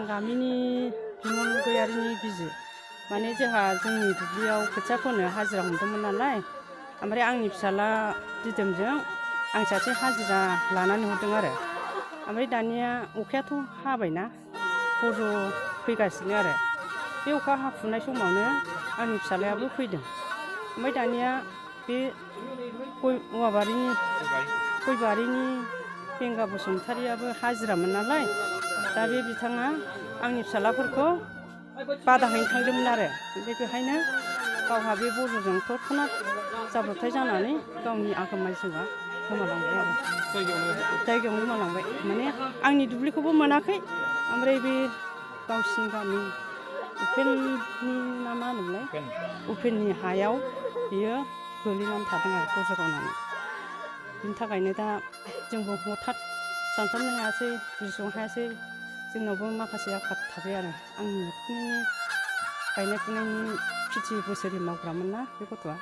गामिनि बिमल गयारिनि बिजि माने जोंहा जोंनि दुब्लियाव खोथिया फोनो हाजिरा हमदोंमोन नालाय ओमफ्राय आंनि फिसाला दिदोमजों आं सासे हाजिरा लानानै हरदों आरो ओमफ्राय दानिया अखायाथ' हाबायना बज' फैगासिनो आरो बे अखा हाफुनाय समावनो आंनि फिसालायाबो फैदों ओमफ्राय दानिया बे गयबारिनि बेंगा बसुमतारियाबो हाजिरामोन नालाय दा बे बिथाङा आंनि फिसालाफोरखौ बादा हैनो थांदोंमोन आरो ओमफ्राय बेहायनो गावहा बे बज'जों तৎक्षनात जाब्रबथाय जानानै गावनि आगोमा जिउआ गोमालांबाय आरो जायगायावनो गोमालांबाय माने आंनि दुब्लिखौबो मोनाखै ओमफ्राय बे गावसिनि गामि उपेननि ना मा होनोमोनलाय उपेननि हायाव बियो गोलैनानै थादों आरो बज' गावनानै बिनि थाखायनो दा जोंबो हथात सानस्लाबनो हायासै बुजिस'नो हायासै जोंनावबो माखासे आफाद थाबाय आरो आंनि न'खरनि गायनाय फुनायनि खेथि बोसोरै मावग्रामोन ना बे गथ'आ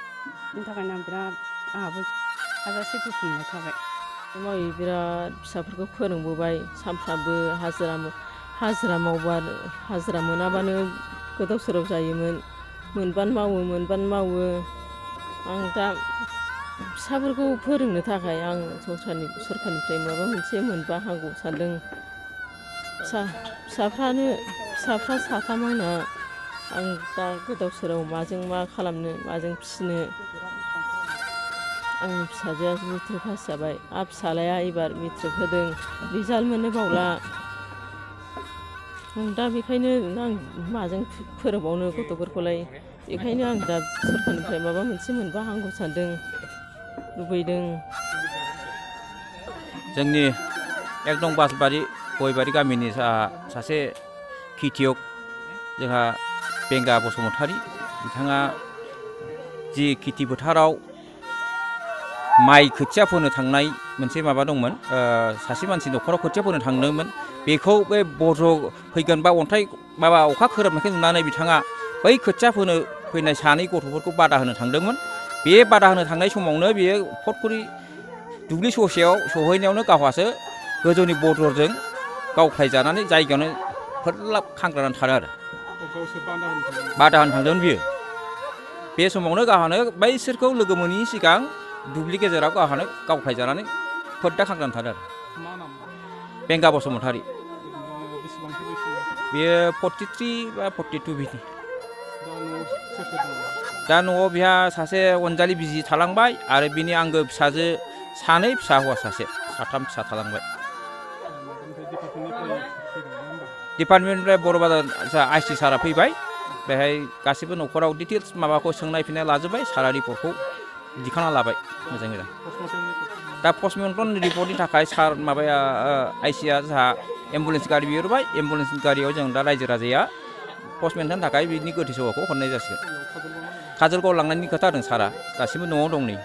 बिनि थाखायनो आं बिराद आंहाबो हाजासे दुखु मोननाय थाबाय मावै बिराद फिसाफोरखौ फोरोंबोबाय सानफ्रामबो हाजिरा मावबा हाजिरा मोनाबानो गोदाव सोराव जायोमोन मोनबानो मावो आं दा फिसाफोरखौ फोरोंनो थाखाय आं सरखारनिफ्राय माबा मोनसे मोनबा हामगौ सानदों फिसाफ्रा साथाम आंना आं दा गोदाव सोराव माजों मा खालामनो माजों फिसिनो आंनि फिसाजोआ मेट्रिक पास जाबाय आरो फिसालाया एबार मेट्रिक होदों रिजाल्ट मोननो बावला दा बेखायनो आं माजों फोरोंबावनो गथ'फोरखौलाय बेखायनो आं दा सरखारनिफ्राय माबा मोनसे मोनबा हामगौ सानदों लुबैदों। जोंनि एकदम बासबारि गयबारि गामिनि सासे खेथियक जोंहा बेंगा बसुमतारि बिथाङा जि खेथि फोथाराव माइ खोथिया फोनो थांनाय मोनसे माबा दंमोन सासे मानसि न'खराव खोथिया फोनो थांदोंमोन बेखौ बे बज' फैगोन बा अन्थाइ माबा अखा खोरोमनायखौ नुनानै बिथाङा बै खोथिया फोनो फैनाय सानै गथ'फोरखौ बादा होनो थांदोंमोन बे बादा होनो थांनाय समावनो बियो फटकरि दुब्लि ससेयाव सहैनायावनो गावहासो गोजौनि बजरजों गावख्लायजानानै जायगायावनो फोरलाब खांग्रानानै थादों आरो बादा होनो थांदोंमोन बियो बे समावनो गावहानो बैसोरखौ लोगो मोनैनि सिगां दुब्लि गेजेराव गावहानो गावख्लायजानानै फोरदा खांग्रानानै थादों आरो बेंगा बसुमतारि बेयो 43 बा 42 बिनि दा न'आव बिहा सासे अनजालि बिजि थालांबाय आरो बिनि आंगो फिसाजो सानै फिसा हौवा साथाम फिसा थालांबाय डिपार्टमेन्टनिफ्राय बर' बाजार आइसि सारा फैबाय बेहाय गासिबो न'खराव डिटेल्स माबाखौ सोंनाय लाजोब्बाय सारा रिपर्टखौ दिखांना लाबाय मोजाङै मोजां दा पस्टमर्टम रिपर्टनि थाखाय सार माबाया आइसिआ जोंहा एम्बुलेन्स गारि बिहरबाय एम्बुलेन्स गारियाव जों दा रायजो राजाया पस्टमर्टमनि थाखाय बिनि गोथै सहखौ हरनाय जासिगोन काजलगाव लांनायनि खोथा होदों सारा दासिमबो न'आव दं नै